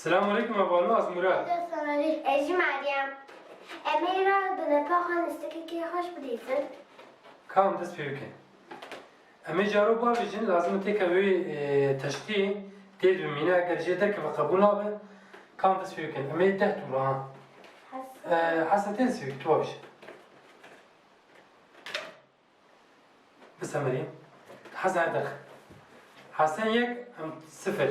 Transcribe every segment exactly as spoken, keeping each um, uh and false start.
Selamun aleyküm, ez Murat. Ez jî Meryem. Em ê îro di nepa xwe nistikekê xweş bilîzin. Ka em dest pê bikin. Em ê caro bavêjin, lazim e têkevê, e, teştî tê bimîne, eger jê derkeve qebûl nabe. Ka em dest pê bikin. Em ê deh tûr ha. Hesen. E, Hesen, tê dest pê bikî, tu bavêje. Bise Meryem. Hesen her derxe. Hesen yek, em sifir.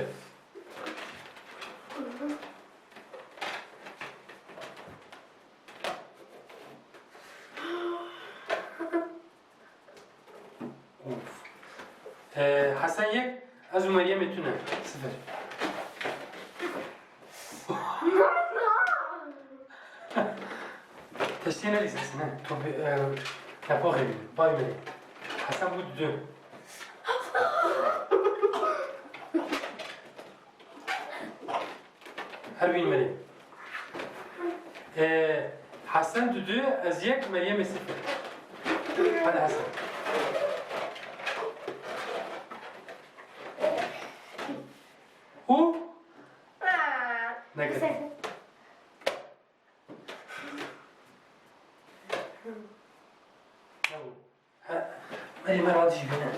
Of. Ee, Hesen yek, ez û Meryemê tune. Sifir. Teştê nelîzin, ne? Tu bi, e, nepoxê bî. Bay Meryem. Hesen bû didu. Her bîn Meryem. Ee, Hesen didu, ez yek, Meryemê sifir. Hadi Hesen. Û? Aa, nekete. He, Meryem, her dijî bîne.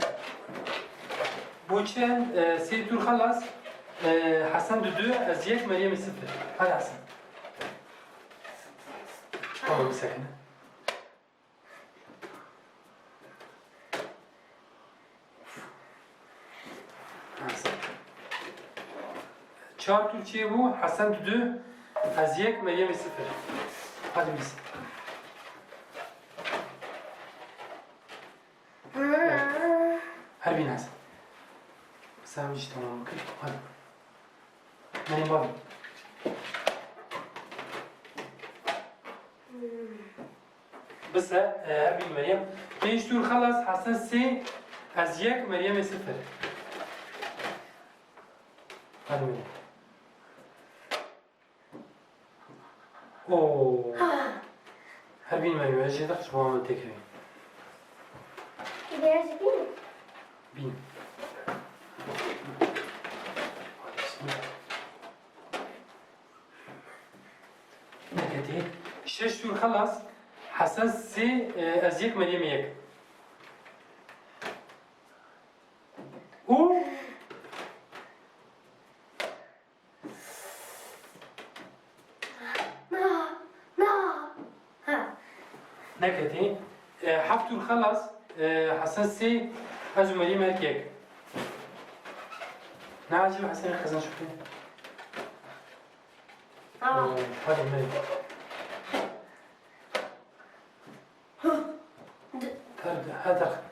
Bû çend? E, sê tûr xelas. E, Hesen didu, ez yek, Meryemê sifir. Hadi Hesen. Tamam, sekine. Çar tûr çêbû, Hesen didu, ez yek, Meryemê sifir. Hadi biz. Her bîn Hesen. Sen jî tamam bikir. Hadi. Meryem bavê. Bise, e, her bîn Meryem. Pênc tûr xelas, Hesen sê, ez yek, Meryemê sifir. Hadi Meryem. Oo. Her bîn Meryem, ez jê dixim, ji bo min têkevî. Bîn. Bîn. Hadi bismillah. Neketî. Şeş tûr xelas. Hesen sê, e, ez yek, Meryem yek. Û? Na, na. Ha. Neketî. E, heft tûr xelas. E, Hesen sê, ez û Meryem her yek. Ne acil Hesen qazanç bike. Tamam. Hadi Meryem. Her, her dakika.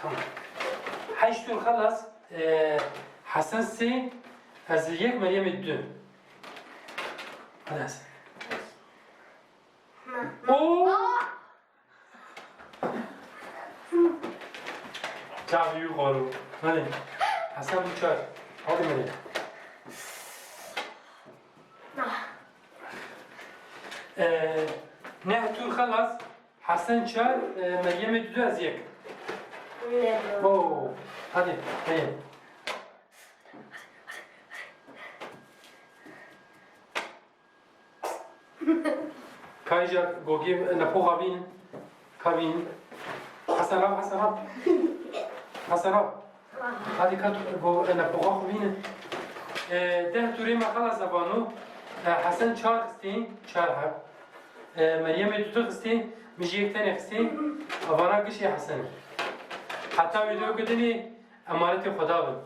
Tamam. Heşt tûr xelas, e, Hesen sê, ez yek, Meryemê du. Hadi Hesen. Oo! Çavî wî xwaro. Hadi. Hesen bû çar. Hadi Meryem. Ee, neh tûr xelas. Hesen çar, e, Meryemê didu, ez yek. Oo. Hadi Meryem. Kayja gogê nepoxa bînin. Ka bînin. Hesen rav, Hesen rav. Hesen rav. Hadi ka tu go nepoxa xwe bînin. E, deh tûrê me xelas e vano. E, Hesen çar xistî, çar heb. E, Meryemê didu xistî, min jî yek tenê xistî. Vana gişê Hesen. Heta vîdeo gidinî, emaretê Xweda bin.